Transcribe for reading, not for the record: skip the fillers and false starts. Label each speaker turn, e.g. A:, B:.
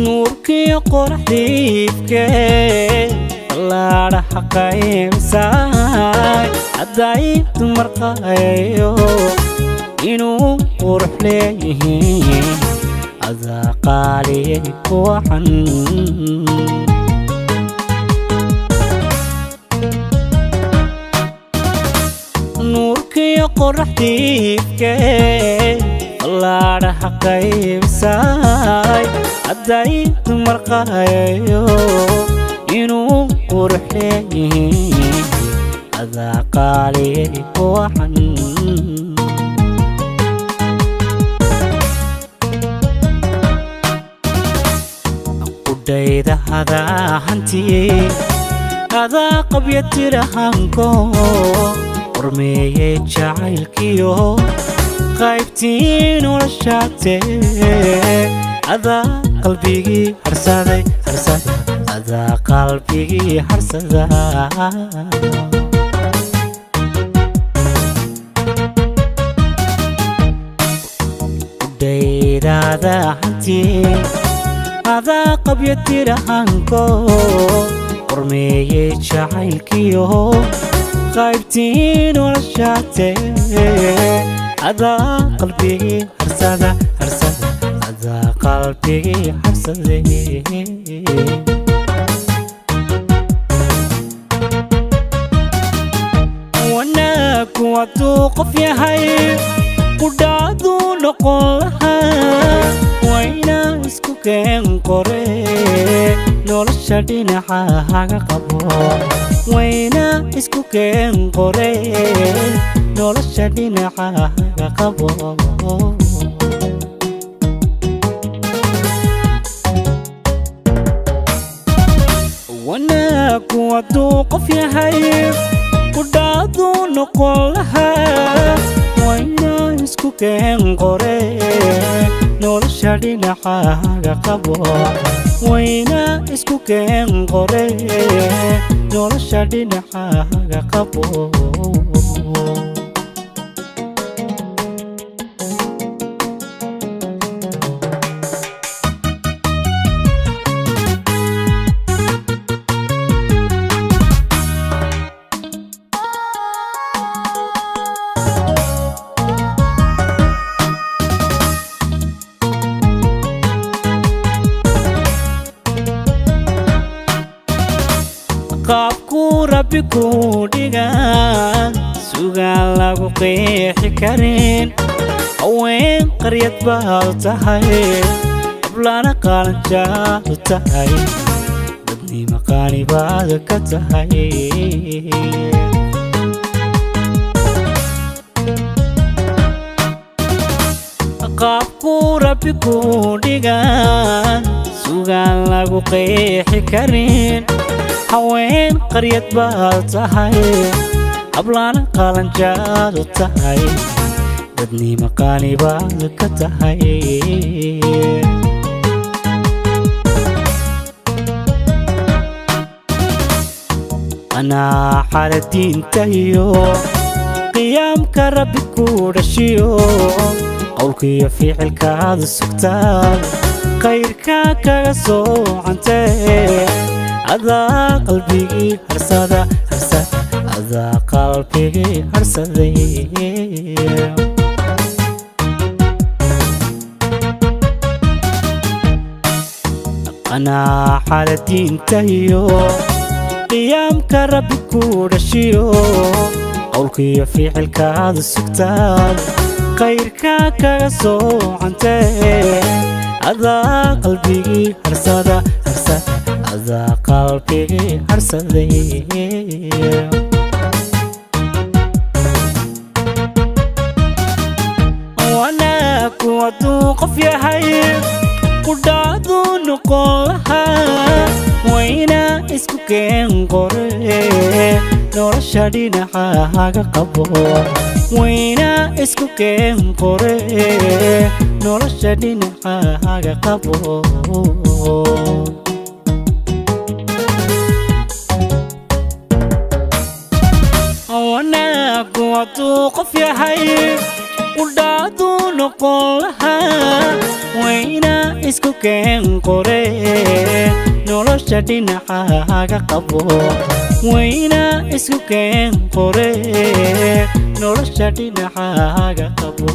A: Nuurkiyo qoraxdiifkee fallaadhaha qaybsaay, hadday dumar qayayo inuu qurux leeyihiin, adaa qaaliyay kuwacan. Nuurkiyo qoraxdiifkee fallaadhaha qaybsaay, hadday dumar qayayo inuu qurux leeyihiin, adaa qaaliyay kuwacan. Qudhayda hadaa hantiyey, adaa qabya tirahanko qormeeyey jacaylkiyo qaybtii noloshaatee, adaa qalbigii harsaday harsada, adaa qalbigii harsada. Qudhaydaada hantiyey, adaa qabya tirahanko qormeeyey jacaylkiyo qaybtii noloshaatee, adaa qalbigii harsada harsada, adaa qalbigii harsaday. Wanaagku hadduu qof yahay qudhaaduu noqon lahaa, wayna isku keen qore nolosha dhinaca haga qabo, wayna isku keen qore nolosha dhinaca haga qabo. Wanaagku hadduu qof yahay qudhaaduu noqon lahaa, wayna isku keen qore nolosha dhinaca haga qabo, wayna isku keen qore nolosha dhinaca haga qabo. Qaabkuu Rabbi kuu dhigaa sugaan lagu qeexi karin, haween qaryad baad tahay, hablana qaalanjaadu tahay, dadnima qaani baad ka tahay. Qaabkuu Rabbi kuu dhigaa sugaan lagu qeexi karin, haween qaryad baad tahay, hablaana qalanjaadu tahay, dadnima qaani baad ka tahay. Qanaaxada diintahiyo qiyaamka Rabbi ku dhashiyo, qowlkiiyo ficilkaadu sugtaad khayrka kaga soocantee, adaa qalbigii harsada harsada, adaa qalbigii harsaday. Qanaaxada diintahiyo qiyaamka Rabbi ku dhashiyo, qowlkiiyo ficilkaadu sugtaad khayrka kaga soocantee, adaa qalbigii harsada harsada, adaa qalbigii harsaday. Wanaagku hadduu qof yahay Qudhaadu noqon lahaa, wayna isku keen qore. Nolosha dhinaca haga qabo, wayna isku keen qore. Nolosha dhinaca haga qabo. Wanaagu hadduu qof yahay, qudhaadu noqon lahaa, wayna isku keen qore. Nolosha dhinaca haga qabo, wayna isku keen qore. Nolosha dhinaca haga qabo.